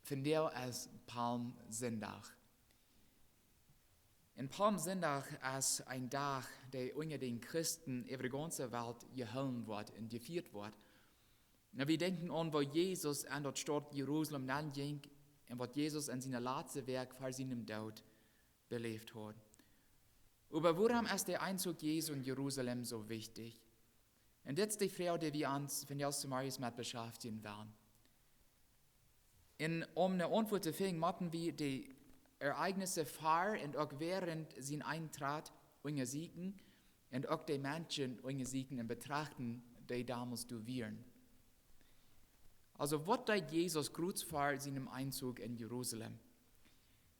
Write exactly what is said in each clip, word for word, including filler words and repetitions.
Vondoag es Palmsindach. Un Palmsindach es een Dach, dee unja de Christen äwa de gaunze Welt jehoolen woat un jefieet woat. Un wie denkjen aun, woo Jesus en daut Staut Jerusalem nenn jinkj un waut Jesus en siene latste Wäakj ver sienen Doot beläft haud. Oba wuarom es de Enzuch Jesu en Jerusalem soo wichtich? Un dit es de Froag, dee wie ons vondoag zemorjes met beschaftjen wellen. Un om eene Auntwuat to finjen, motten wie de Ereignisse ver un uk wäarent sien Entrett unjasieekjen un uk de Menschen unjasieekjen un betrachten, dee donmols doa wieren. Aulsoo, waut deed Jesus krakjt ver sienen Enzuch en Jerusalem?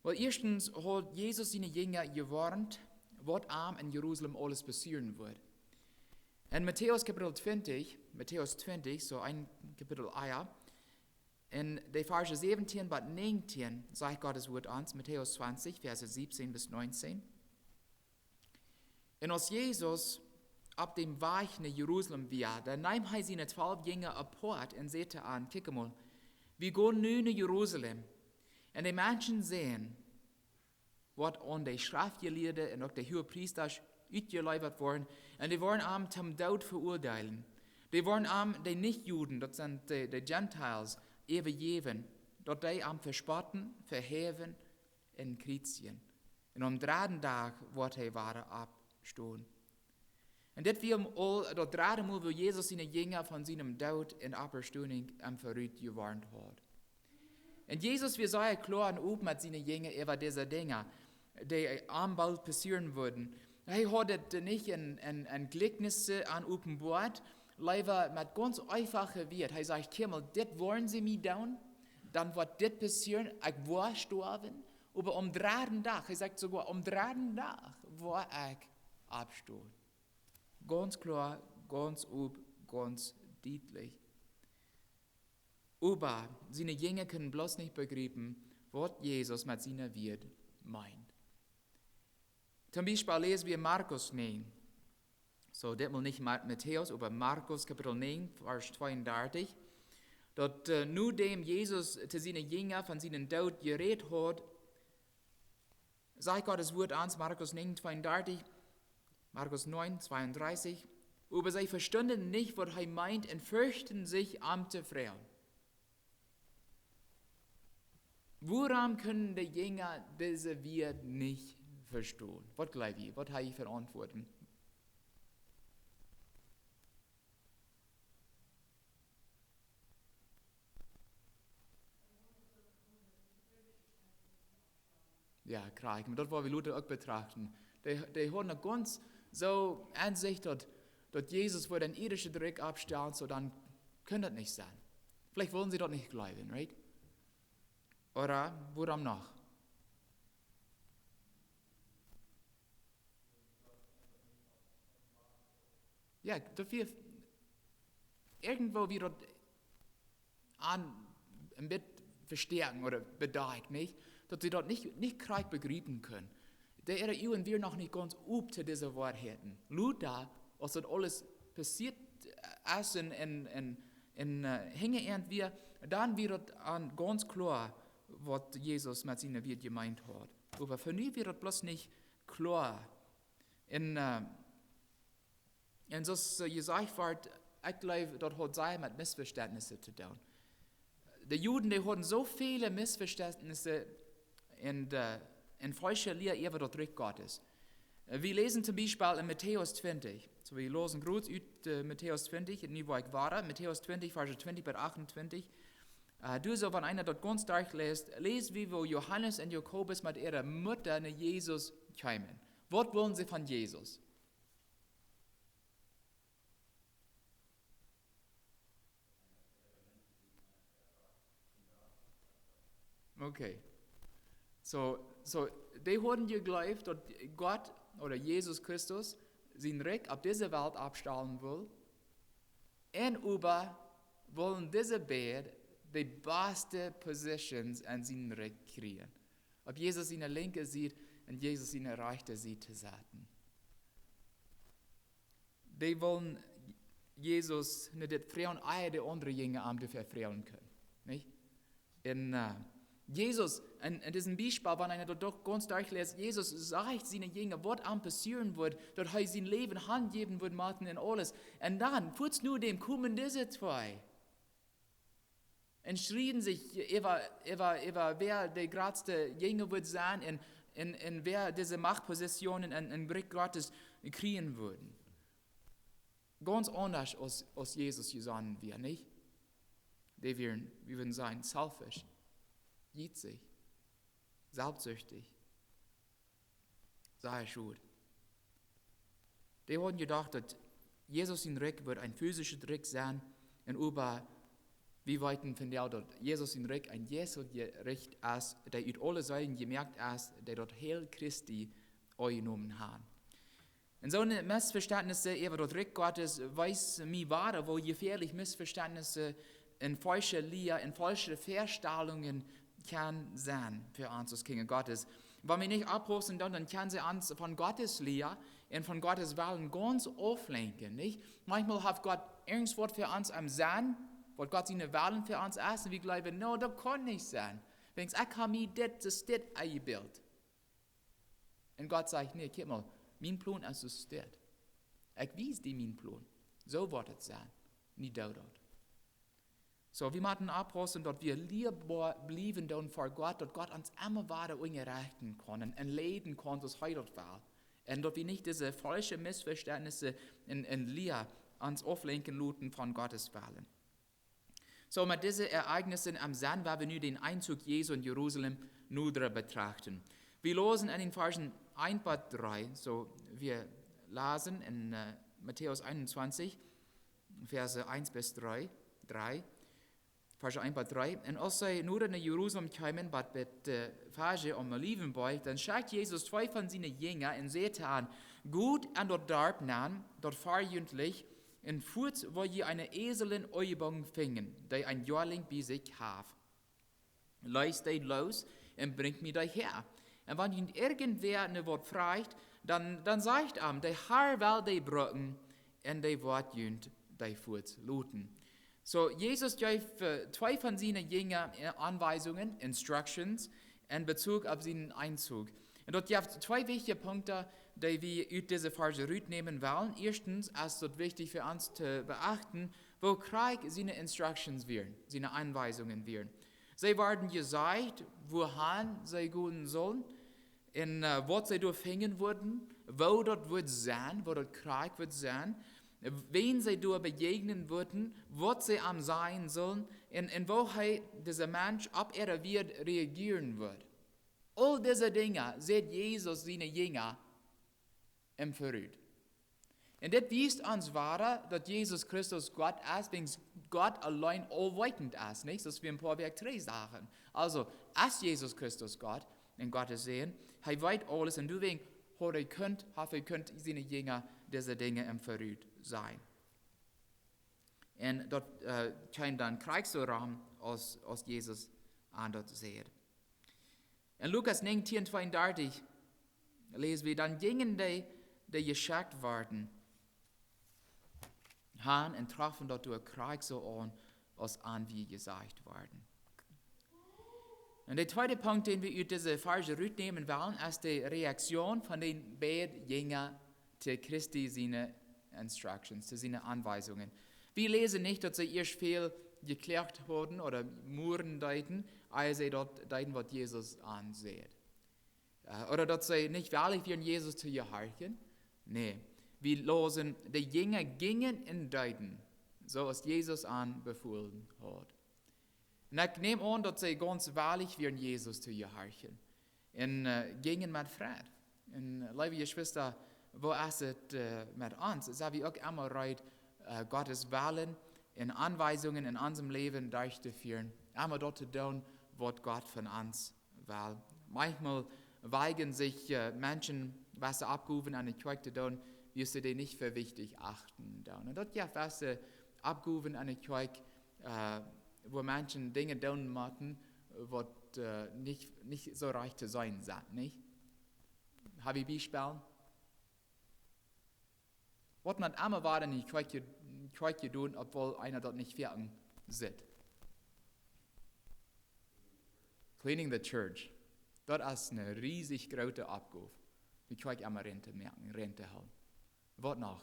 Well, ieeschtens haud Jesus siene Jinja jewoarnt, waut am en Jerusalem aules passieren wudd. En Matäus Kapitel twintich, Matäus twintich, soo een Kapitel ea, en de Varsch säwentieen bat näajentieen, sajcht Gott sien Wuat ons, Matäus twintich, Varsch säwentieen bat näajentieen. Un aus Jesus opp däm Wajch no Jerusalem wia, dan neem hee siene twalw Jinja aupoat un säd to an: "Kjikjt mol, wie gonen nu no Jerusalem. Un de Menschen seenen, waut aun de Schreftjelieede un uk de Huagepriesta utjeleewat woaren, un dee woaren am toom Doot veuadeelen. Dee woaren am de Nichjuden, daut sent de, de Gentiles, äwajäwen, daut dee am vespotten, vehäwen un kjriezjen. Un aum dredden Dach woat hee wada oppstonen." Un dit wia aul daut dredde Mol, wua Jesus siene Jinja von sienen Doot un Oppstonunk em Verut jewoarnt haud. Un Jesus wia sea kloa un open met siene Jinja äwa dise Dinja, dee am boolt passieren wudden. Hee haud et nich en, en, en Jlikjnisse aun openboat, leewa met gaunz eefache Wieed. Hee sajcht: "Kjikjt mol, dit woaren see mie doonen, dan woat dit passieren, ekj woa stoawen, oba aum dredden Dach", hee sajcht soogoa: "Aum dredden Dach woa ekj oppstonen." Gaunz kloa, gaunz op, gaunz dietlich. Oba siene Jinja kunnen bloos nich bejriepen, waut Jesus met siene Wieed meent. Toom Biespel läs wie Markus näajen. Soo, ditmol nich Mar-, Matäus, oba Markus Kapitel näajen, Varsch tweeundartich. Daut, äh, nodäm Jesus to siene Jinja von sienen Doot jerät haud, sajcht Gott sien Wuat ons, Markus näajen tweeundartich, Markus näajen tweeundartich: "Oba see vestunden nich, waut hee meent, un ferchten sikj, am to froagen." Wuarom kunnen de Jinja dise Wieed nich vestonen? Waut jleew jie? Waut hab jie fa Auntwuaten? Jo, krakjt, oba daut woa wie lota uk betrachten. Dee, dee hauden noch gaunz soo aun sikj daut, daut Jesus wudd een irdische Drikj oppstalen, soo dan kunn daut nich sennen. Veleicht wullen see daut nich jleewen, right? Ooda wuarom noch? Jo, daut wia irjentwoo wia daut aun een bät vestäakjen ooda bedakjt, nich? Daut see daut nich, nich krakjt bejriepen kunnen. De äare Uagen wieren noch nich gaunz op to dise Woarheiten. Lota, aus daut aules passieet es un, un, un, un, äh, hinja an wia, dan wia daut aun gaunz kloa, waut Jesus met siene Wieed jemeent haud. Oba fa nu wia daut bloos nich kloa. Un, äh, un soo aus, äh, jesajcht woat, ekj jleew, daut haud sea met Missvestentnisse to doonen. De Juden, dee hauden soo väle Missvestentnisse un, äh, un faulsche Lia äwa daut Rikj Gottes. Äh, wie läsen toom Biespel en Matäus twintich. Soo, wie läsen krakjt ut, äh, Matäus twintich, nu woa ekj wada, Matäus twintich, Varsch twintich bat achtuntwintich. Äh, doa soo, wan eena daut gaunz derchläst, läs wie, woo Johanes un Jakobus met äare Mutta no Jesus kjeemen. Waut wullen see von Jesus? Okay. Soo, soo, dee hauden jejleeft, daut Gott ooda Jesus Christus sien Rikj opp dise Welt oppstalen wull. Un oba wullen dise beid de baste positions en sien Rikj kjrieen. Opp Jesus siene linkje Sied un Jesus siene rajchte Sied to setten. Dee wullen Jesus nich dit froagen, ea de aundre Jinja am doafäa froagen kunnen, nich? Un, äh, Jesus, en, en disen Biespel, wan eena daut doch gaunz derchläst, Jesus sajcht siene Jinja, waut am passieren wudd, daut hee sien Läwen hanjäwen wudd motten un aules. Un dan, fuaz no däm komen dise twee un strieden sikj äwa, äwa, äwa wäa de jratste Jinja wudd sennen un, un, un wäa dise Machtpositionen en, en Rikj Gottes kjrieen wudd. Gaunz aundasch aus, aus Jesus jesonnen wia, nich? Dee wieren, wie wudden sajen, selfish, jietsich, selfstsichtich. Sea schod. Dee hauden jedocht, daut Jesus sien Rikj wudd een fisischet Rikj sennen, un oba wie weeten vondoag, daut Jesus sien Rikj een jeistlichet Rikj es, dee ut aule Sieden jemoakt es, dee daut Heil Christi aunjenomen haft. Un soone Missvestentnisse äwa daut Rikj Gottes wiesen mie wada, woo jefäalich Missvestentnisse un faulsche Lia un faulsche Väastalungen kjennen sennen fa ons aus Kjinja Gottes. Wan wie nich oppaussen, dan, dan kjennen see ons von Gottes Lia un von Gottes Wellen gaunz auflenkjen, nich? Maunchmol haft Gott irjentwaut fa ons aum Sennen, waut Gott siene Wellen fa ons es, un wie jleewen, no, daut kaun nich sennen. Wiels ekj hab mie dit, daut dit enjebilt. Un Gott sajcht, nä, kjikj mol, mien Plon es daut dit. Ekj wies die mien Plon. Soo woat et sennen. Nich daut. Soo, wie motten oppaussen, daut wie lieewa bliewen doonen fa Gott, daut Gott ons emma wada unjarechten kaun un, un leiden kaun, soo aus hee daut well. Un daut wie nich dise faulsche Missvestentnisse un, un Lia ons auflenkjen loten von Gottes Wellen. Soo, met dise Ereignisse aum Sennen, woa wie nu dän Einzug Jesu en Jerusalem noda betrachten. Wie läsen en dän Varschen eent bat dree, soo, wie läsen en, äh, Matäus eenunzwanzich, Varsch eent bat dree, dree, Varsch eent bat dree. Un aus see noda no Jerusalem kjeemen, bat Betfage aum Olivenboajch, dan schekjt Jesus twee von siene Jinja un säd to an: Got en daut Darp nenn, daut ver junt licht, un fuaz woa jie eene Esel un Eejebung finjen, dee een Joalinj bie sikj haft. Leest dee loos un brinjt mie dee häa. Un wan junt irjentwäa no waut frajcht, dan, dan sajcht am, de Har well dee brucken, un dee woat junt dee fuaz loten. Soo, Jesus jeef, äh, twee von siene Jinja, äh, Aunwiesungen, instructions, en Bezug opp sienen Einzug. Un daut jeft twee wichtje Punkten, dee wie ut dise Varsch rutnämen wellen. Ieeschtens es daut wichtich fa ons to beachten, woo krakjt siene instructions wieren, siene Aunwiesungen wieren. See worden jesajcht, wuahan see gonen sullen, un, äh, waut see doa finjen wudden, woo daut wudd sennen, woo daut krakjt wudd sennen, wäm see doa bejäajnen wudden, waut see am sajen sullen, un, un woo hee, dise Mensch, opp äare Wieed reagieren wudd. Aul dise Dinja säd Jesus siene Jinja em Verut. Un dit wiest ons wada, daut Jesus Christus Gott es, wiels Gott auleen aulweetend es, nich? Soo aus wie een poa Wäakj trigj sagen. Aulsoo, es Jesus Christus Gott un Gott sien Sän, hee weet aules un doawäajen haud hee kunt, haud hee kunt siene Jinja dise Dinja em Verut sajen. Un daut, äh, kjeem dan krakjt soo rom, aus, aus Jesus an daut säd. En Lukas negentien tweeundartich läsen wie: Dan jinjen dee, dee jeschekjt worden, han un troffen daut doa krakjt soo aun, aus an wia jesajcht worden. Un de tweede Punkt, dän wie ut dise Varsch rutnämen wellen, es de Reaktion von de beid Jinja to Christi siene instructions, to siene Aunwiesungen. Wie läsen nich, daut see ieescht väl jekloagt hauden ooda muaren deeden, ea see daut deeden, waut Jesus an säd. Äh, ooda daut see nich wellich wieren, Jesus to jehorchen. Nä, wie läsen, de Jinja jinjen un deeden, soo aus Jesus an befolen haud. Un ekj näm aun, daut see gaunz wellich wieren, Jesus to jehorchen. Un, äh, jinjen met Freid. Un, äh, leewe Jeschwista, woo es et, äh, met ons? Sent wie uk emma reed, äh, Gottes Wellen un Aunwiesungen en onsem Läwen derchtofieren? Emma daut to doonen, waut Gott von ons well? Maunchmol weijen sikj, äh, Menschen, waut see Oppgowen enne Kjoakj to doonen, wiels see dee nich fa wichtich achten doonen. Un daut jeft waut see Oppgowen enne Kjoakj, äh, wua Menschen Dinja doonen motten, waut, äh, nich, nich soo rajcht to sennen sent, nich? Hab wie Biespels? Waut mott emma woaren enne Kjoakj, Kjoakj doonen, wan eena daut nich werkjlich sitt? Cleaning the church. Daut es eene riesig groote Oppgow, de Kjoakj emma rein to moaken, rein to hoolen. Waut noch?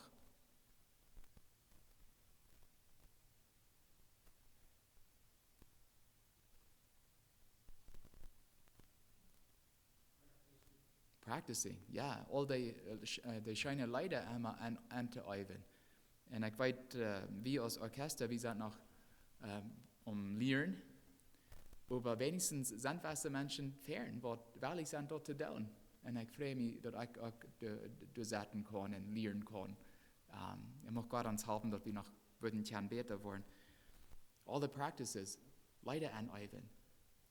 Practicing, jo. Aul dee, äh, sch-, äh, dee scheene Leeda emma aun, aun to äwen. Un ekj weet, äh, wie aus Orchester, wie sent noch, ähm, aum lieren. Oba weenichstens sent wie Menschen fäaren, waut wellich sent daut to doonen. Un ekj frei mie, daut ekj uk de, de, doa sitten kaun un lieren kaun. Ähm, un mucht Gott ons halpen, daut wie noch wudden kjennen bäta woaren. All the practices, Leeda aun äwen.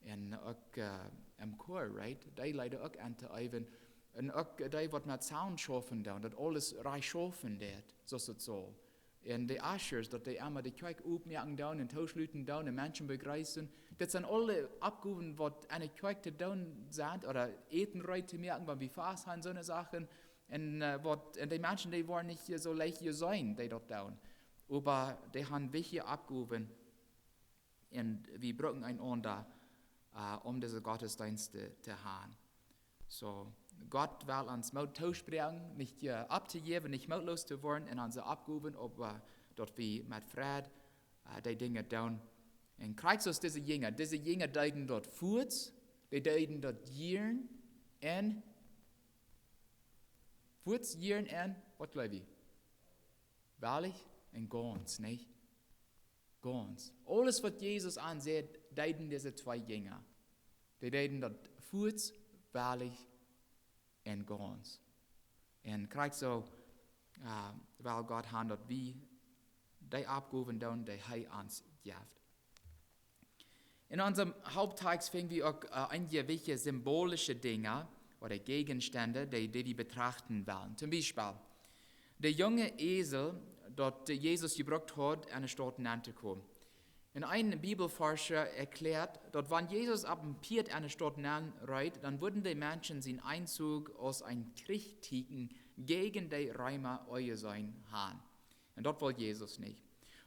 Un uk, äh, em Chor, right? Dee Leeda uk aun to äwen. Un uk dee, waut met Sound schaufen doonen, daut aules rajcht schaufen deit, soo aus daut saul. Un de ushers, daut dee emma de Kjoakj opmoaken doonen un tooschluten doonen un Menschen bejreessen. Daut sent aule Oppgowen, waut enne Kjoakj to doonen sent, ooda Äten reed to moaken, wan wie Fast haben, soone Sachen. Un, äh, waut, un dee Menschen, dee woaren nich soo leicht jeseenen, dee daut doonen. Oba dee haben wichtje Oppgowen. Un wie brucken eenaunda, äh, om dise Gottesdeenste to haben. Soo, Gott well ons Moot toospräakjen, nich, äh, opptojäwen, nich mootloos to woaren en onse Oppgowen, oba daut wie met Freid, äh, dee Dinja doonen. Un krakjt soo aus dise Jinja. Dise Jinja deeden daut fuaz, dee deeden daut jieren un fuaz, jieren un, waut jleew jie? Wellich un gaunz, nich? Gaunz. Aules, waut Jesus an säd, deeden dise twee Jinja. Dee deeden daut fuaz, wellich un gaunz. Un krakjt soo, äh, well Gott haben, daut wie dee Oppgowen doonen, dee hee ons jeft. En onsen Haupttext finj wie uk, äh, eenje wichtje symbolische Dinja ooda Jäajenstend, dee, dee wie betrachten wellen. Toom Biespel, de junge Esel, daut, äh, Jesus jebrukt haud, enne Staut nenn to komen. Un een Bibelforscha erkjläat, daut wan Jesus opp een Pieet enne Staut nenn reed, dan wudden de Menschen sienen Aunzug aus een Kjrichstieekjen jäajen de Reema aunjeseenen haben. Un daut wull Jesus nich.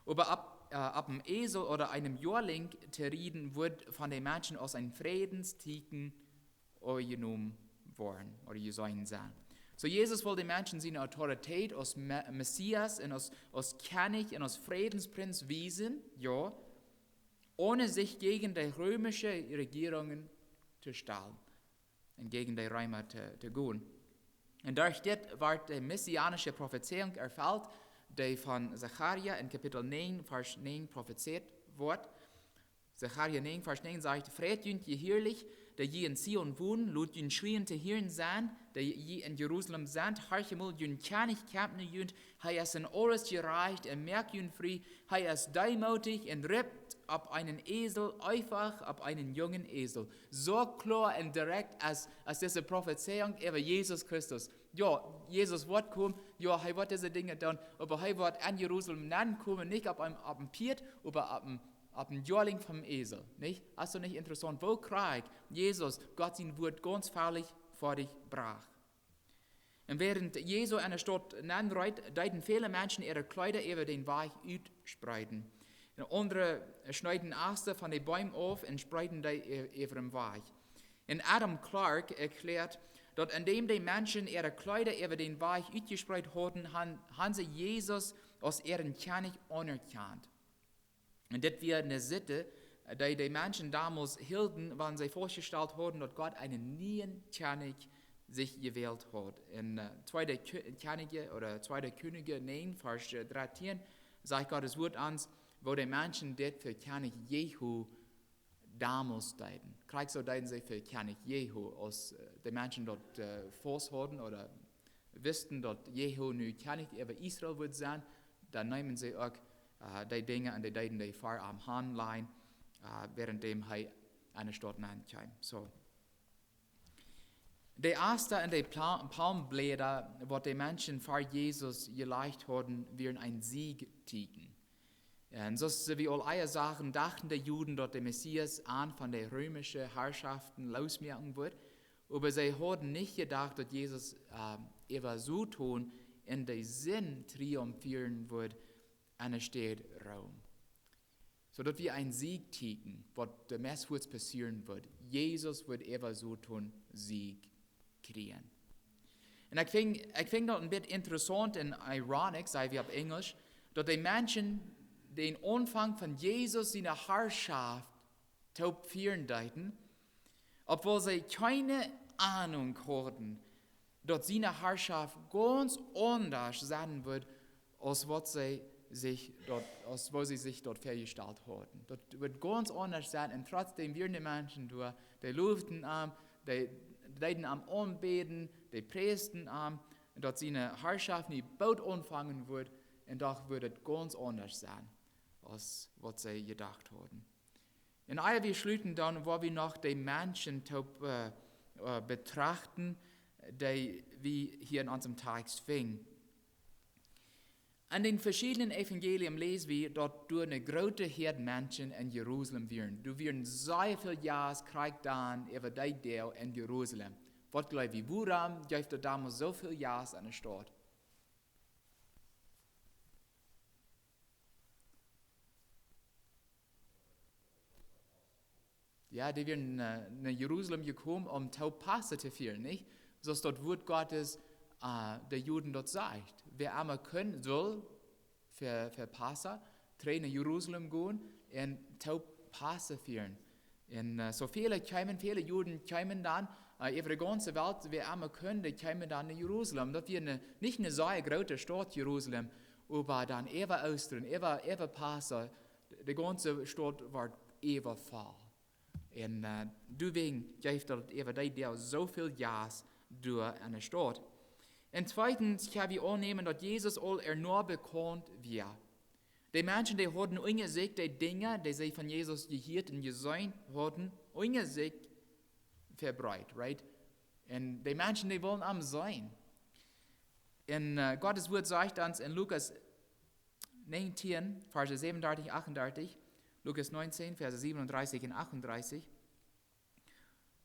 Oba opp, äh, opp een Esel ooda eenem Joalinj to rieden, wudd von de Menschen aus een Frädenstieekjen aunjenomen woaren ooda jeseenen sennen. Soo, Jesus wull de Menschen siene Autoritäet aus Me-, Messias un aus, aus Kjennich un aus Frädensprinz wiesen, jo, onen sikj jäajen de reemische Rejierungen to stalen un jäajen de Reema to, to gonen. Un derch dit woat de messianische Profezeiunk erfelt, dee von Sacharja en Kapitel näajen, Varsch näajen profezeit woat. Sacharja näajen, Varsch näajen sajcht: "Freit junt jehielich, dee jie en Zion wonen, lot jun Schrieen to hieren sennen, dee jie en Jerusalem sent, horcht mol, jun Kjennich kjemt no junt, hee es en aules jerajcht un moakt junt frie, hee es deemootich un ritt opp eenen Esel, eefach opp eenen jungen Esel." Soo kloa un direkt aus, aus dise Profezeiunk äwa Jesus Christus. Jo, Jesus woat komen, jo, hee woat dise Dinja doonen, oba hee woat en Jerusalem nenn komen, nich opp een, opp een Pieet, oba opp een, opp een Joalinj vom Esel, nich? Es daut nich interessaunt, woo krakjt Jesus Gott sien Wuat gaunz fäalich fa die brocht? Un wäarent Jesus enne Staut nenn reed, deeden väle Menschen äare Kjleeda äwa dän Wajch utspreeden. Un aundre schneeden Asta von de Beem auf un spreeden dee ä-, äwa dän Wajch. Un Adam Clarke erkjläat, daut endäm de Menschen äare Kjleeda äwa dän Wajch utjespreet hauden, han-, han see Jesus aus äaren Kjennich aunerkjant. Un dit wia eene Sitte, äh, dee de Menschen donmols hilden, wan see fastjestalt hauden, daut Gott eenen nieen Kjennich sikj jewält haud. En, äh, Tweede Kö-, Kjennich ooda Tweede Kjennichs näajen, Varsch, äh, dartieen, sajcht Gott sien Wuat ons, woo de Menschen dit fa Kjennich Jehu donmols deeden. Krakjt soo deeden see fa Kjennich Jehu, aus, äh, de Menschen daut, äh, faust hauden ooda wisten, daut Jehu nu Kjennich äwa Israel wudd sennen, dan neemen see uk, äh, dee Dinja un dee deeden dee ver am han lajen, äh, wäarenddem hee enne Staut nenn kjeem. Soo. De Asta un de Pla-, Palmbläda, waut de Menschen ver Jesus jelajcht hauden, wieren een Siegtieekjen. Un soo aus wie aul ea sajen, dochten de Juden, daut de Messias an von de reemische Harschaften loosmoaken wudd. Oba see hauden nich jedocht, daut Jesus, äh, äwa Soton un de Sind triumphieren wudd enne Staut Rom. Soo daut wia een Siegtieekjen, waut de meist fuaz passieren wudd. Jesus wudd äwa Soton Sieg kjrieen. Un ekj finj, ekj finj daut een bät interessaunt un ironic, saj wie opp Enjlisch, daut de Menschen dän Aunfank von Jesus siene Harschoft toop fieren deeden, obwohl see kjeene Ahnung hauden, daut siene Harschoft gaunz aundasch sennen wudd, aus waut see sikj daut, aus woo see sikj daut väajestalt hauden. Daut wudd gaunz aundasch sennen, un trotzdäm wieren de Menschen doa, dee lowden am, dee deeden am aunbäden, dee priesden am, daut siene Harschoft nu boolt aunfangen wudd, un doch wudd et gaunz aundasch sennen, aus waut see jedocht hauden. Un ea wie schluten, dan woa wie noch de Menschen toop, äh, äh, betrachten, dee wie hia en onsen Tekst finjen. En dän veschiednen Evangelien läs wie, daut doa eene groote Häad Menschen en Jerusalem wieren. Doa wieren sea väl Jast, krakjt dan äwa dee Doag en Jerusalem. Waut jleew wie, wuarom jeef daut donmols soo väl Jast en de Staut? Jo, dee wieren, äh, no Jerusalem jekomen, om to Passa to fieren, nich? Soo aus daut Wuat Gottes, äh, de Juden daut sajcht. Wäa emma kunn, sull fa, fa Passa trigj no Jerusalem gonen un to Passa fieren. Un, äh, soo väle kjeemen, väle Juden kjeemen dan, äh, äwa de gaunze Welt, wäa emma kunn, dee kjeemen dan no Jerusalem. Daut wia eene, nich eene sea groote Staut, Jerusalem, oba dan äwa Oostren, äwa, äwa Passa, de gaunze Staut wort äwafoll. Un, äh, doawäajen jeef daut äwa dee Doag soo väl Jast doa en de Staut. Un tweedens, kjenn wie aunnämen, daut Jesus aul ea bekaunt wia. De Menschen, dee hauden unja sikj de Dinja, dee see von Jesus jehieet un jeseenen hauden, unja sikj vebreet, right? Un de Menschen, dee wullen am seenen. Un, äh, Gottes Wuat sajcht ons en Lukas nienteen, Varsch säwenundartich, achtundartich, Lukas nienteen, Varsch säwenundartich un achtundartich.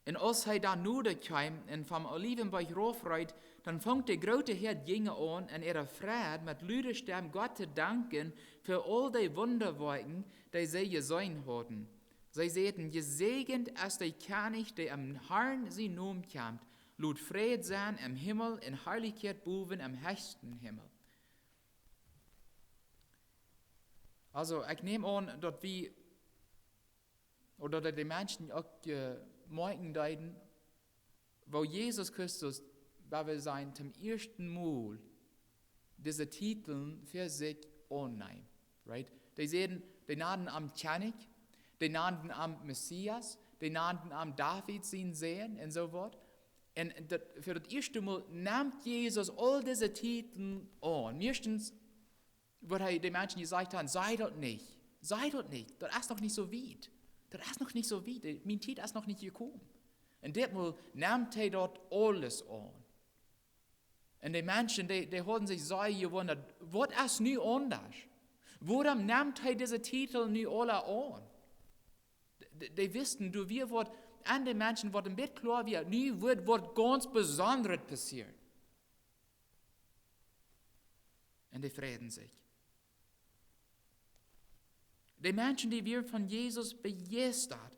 Un aus hee dan noda kjeem un vom Oliwenboajch rauf reet, dan funk de groote Häad Jinja aun en äare Freid met lude Stemm Gott to danken fa aul dee Wundawoakjen, dee see jeseenen hauden. See säden: "Jesäajent es de Kjennich, dee em Harn sienen Nomen kjemt. Lot Fräd sennen em Himmel un Harlichkjeit bowen em hechsten Himmel." Aulsoo, ekj näm aun, daut wie, ooda daut de Menschen uk, äh, moakjen deeden, woo Jesus Christus, woo wie sajen, toom ieeschten Mol dise Titlen fa sikj aunneem, right? Dee säden, dee nanden am Kjennich, dee nanden am Messias, dee nanden am David sien Sän un soo waut. Un daut, fa daut ieeschte Mol nemt Jesus aul dise Titlen aun. Meistens wudd hee de Menschen jesajcht haben: "Saj daut nich, saj daut nich, daut es noch nich soo wiet. Daut es noch nich soo wiet, mien Tiet es noch nich jekomen." Un ditmol nemt hee daut aules aun. Un de Menschen, dee, dee hauden sikj sea jewundat: "Waut es nu aundasch? Wuarom nemt hee dise Titlen nu aula aun?" Dee, dee, dee wisten, doa wia waut aun de Menschen, waut een bät kloa wia, nu wudd waut gaunz Besondret passieren. Un dee freiden sikj. De Menschen, dee wieren von Jesus bejeistat.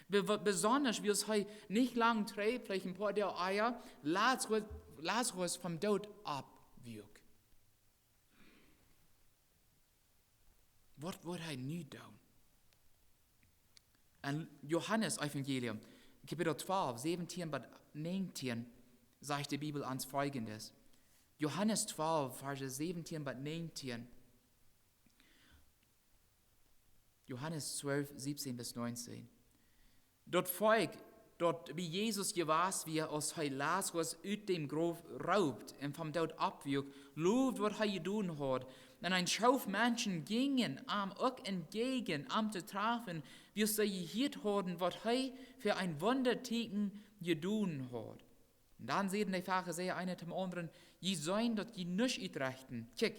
Be-, be-, besonda, wiels hee nich lang trigj, veleicht een poa Doag ea, Lazarus, Lazarus vom Doot oppwakjt. Waut wudd hee nu doonen? En Johanes Evangelium, Kapitel twalf, säwentieen bat näajentieen, sajcht de Bibel ons foljendet. Johanes twalf, Varsch säwentieen bat näajentieen. Johanes twalf, säwentieen bat näajentieen. Daut Volkj, daut bie Jesus jewast wia, aus hee Lazarus ut däm Grauf roopt un vom Doot oppwakjt, lowd, waut hee jedonen haud. Un een Schoof Menschen jinjen am uk entjäajen, am to trafen, wiels see jehieet hauden, waut hee fa een Wundatieekjen jedonen haud. Un dan säden de Farisäa eena toom aundren: "Jie seenen, daut jie nuscht utrechten. Kjikj,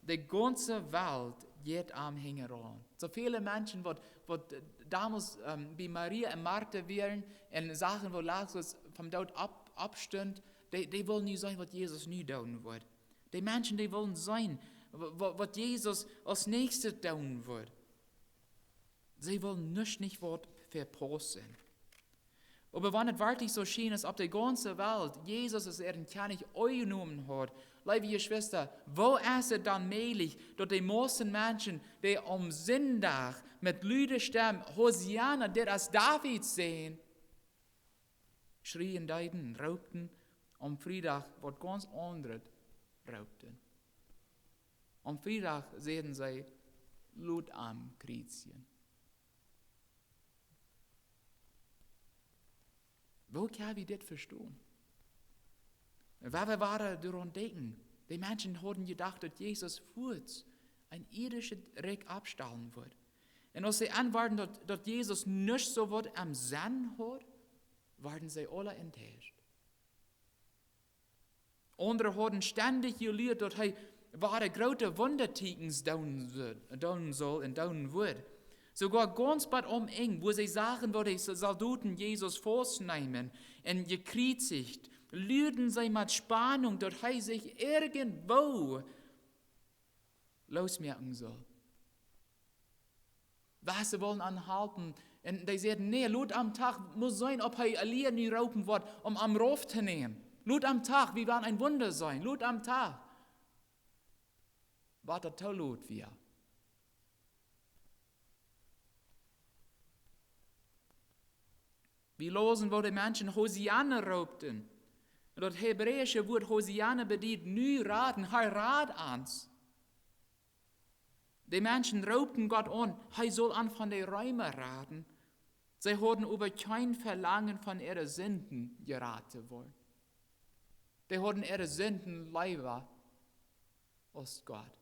de gaunze Welt jeit am hinjaraun." Soo väle Menschen, waut, waut, äh, donmols, ähm, bie Maria un Martha wieren un sagen, woo Lazarus vom Doot opp-, oppstunt, dee, dee wullen nu seenen, waut Jesus nu doonen wudd. De Menschen, dee wullen seenen, wa-, wa-, waut Jesus aus näakjstet doonen wudd. See wullen nuscht nich waut vepaussen. Oba wan et werkjlich soo schient, aus opp de gaunze Welt Jesus aus äaren Kjennich aunjenomen haud, leewe Jeschwista, woo es et dan mäajlich, daut de mieeschte Menschen, dee aum Sindach met lude Stemm: "Hosianna, dit es Davids Sän", schrieen deeden, roopten, aum Friedach waut gaunz aundret roopten? Aum Friedach säden see: "Lot am kjriezjen." Woo kjenn wie dit vestonen? Wan wie wada doaraun denkjen, de Menschen hauden jedocht, daut Jesus fuaz een iedische Rikj oppstalen wudd. Un aus see enwoaren, daut, daut Jesus nuscht soo waut em Senn haud, worden see aula enttäuscht. Aundre hauden stendich jelieet, daut hee wada groote Wundatieekjens doonen sull, doonen sull un doonen wudd. Soogoa gaunz bat aum Enj, wua see sagen, woo de Soldoten Jesus faustneemen un jekjriezicht, luaden see met Spanunk, daut hee sikj irjentwoo loosmoaken sull. Woo see wullen am halpen. Un dee säden: "Nä, lot am doch, mott seenen, auf hee aula nu roopen woat, om am rauf to nämen. Lot am doch, wie woaren een Wunda seenen. Lot am doch." Waut daut too lot wia. Wie lausen, woo de Menschen Hosianna roopten. Daut hebräische Wuat Hosianna bediet: "Nu raden, Herr, rad ons." De Menschen roopten Gott aun, hee sull an von de Reema raden. See hauden oba kjeen Velangen, von äare Sinden jerat to woaren. Dee hauden äare Sinden leewa aus Gott.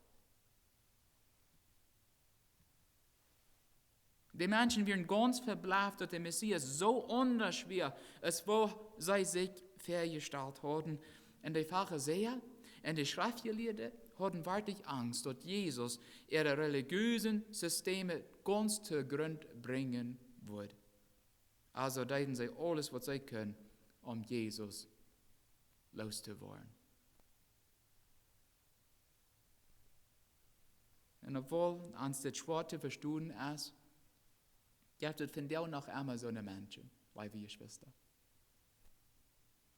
De Menschen wieren gaunz vebläft, daut de Messias soo aundasch wia, aus woo see sikj väajestalt hauden. Un de Farisäa un de Schreftjelieede hauden werkjlich Angst, daut Jesus äare relijeese Systeme gaunz to Grunt brinjen wudd. Also deeden see aules, waut see kunnen, om Jesus loos to woaren. Un obwohl ons dit schwoa to vestonen es, jeft et vondoag noch emma soone Menschen, leewe Jeschwista.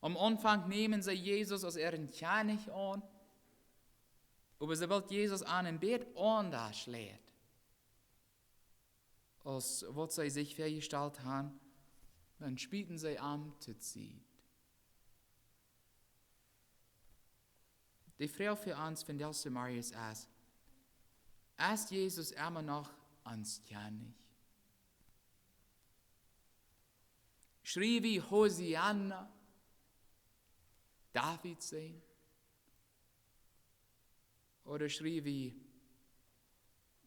Aum Aunfank nämen see Jesus aus äaren Kjennich aun, oba sooboolt Jesus an een bät aundasch läd, aus waut see sikj väajestalt haben, dan schmieten see am to Sied. De Froag fa ons vondoag zemorjes es: Es Jesus emma noch ons Kjennich? Schrie wie Hosianna, Davids Sän? Ooda schrie wie: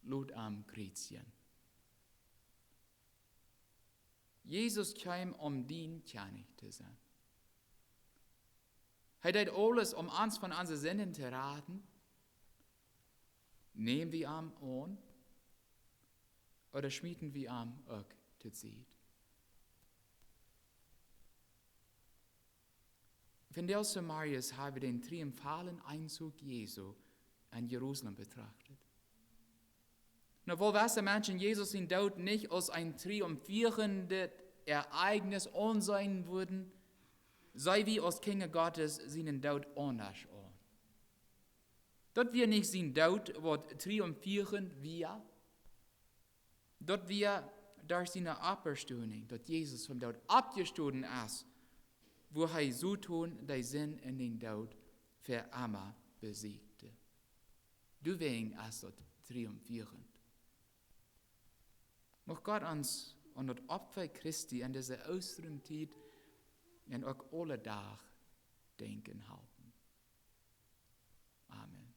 Lot am kjriezjen? Jesus kjeem, om dien Kjennich to sennen. Hee deed aules, om ons von onse Sinden to raden. Näm wie am aun, ooda schmieten wie am uk to Sied? Vondoag zemorjes haben wie dän triumphalen Einzug Jesu en Jerusalem betrachtet. Nu, obwohl jewesse Menschen Jesus sienen Doot nich aus een triumphierendet Ereignis aunseenen wudden, seenen wie aus Kjinja Gottes sienen Doot aundasch aun. Daut wia nich sien Doot, waut triumphierend wia. Daut wia derch siene Oppstonunk, daut Jesus vom Doot oppjestonen es, woo hee Soton, de Sind un dän Doot fa emma besiegt. Doawäajen es daut triumphierend. Mucht Gott ons aun daut Opfa Christi en dise Oostatiet un uk aule Doag denkjen halpen. Amen.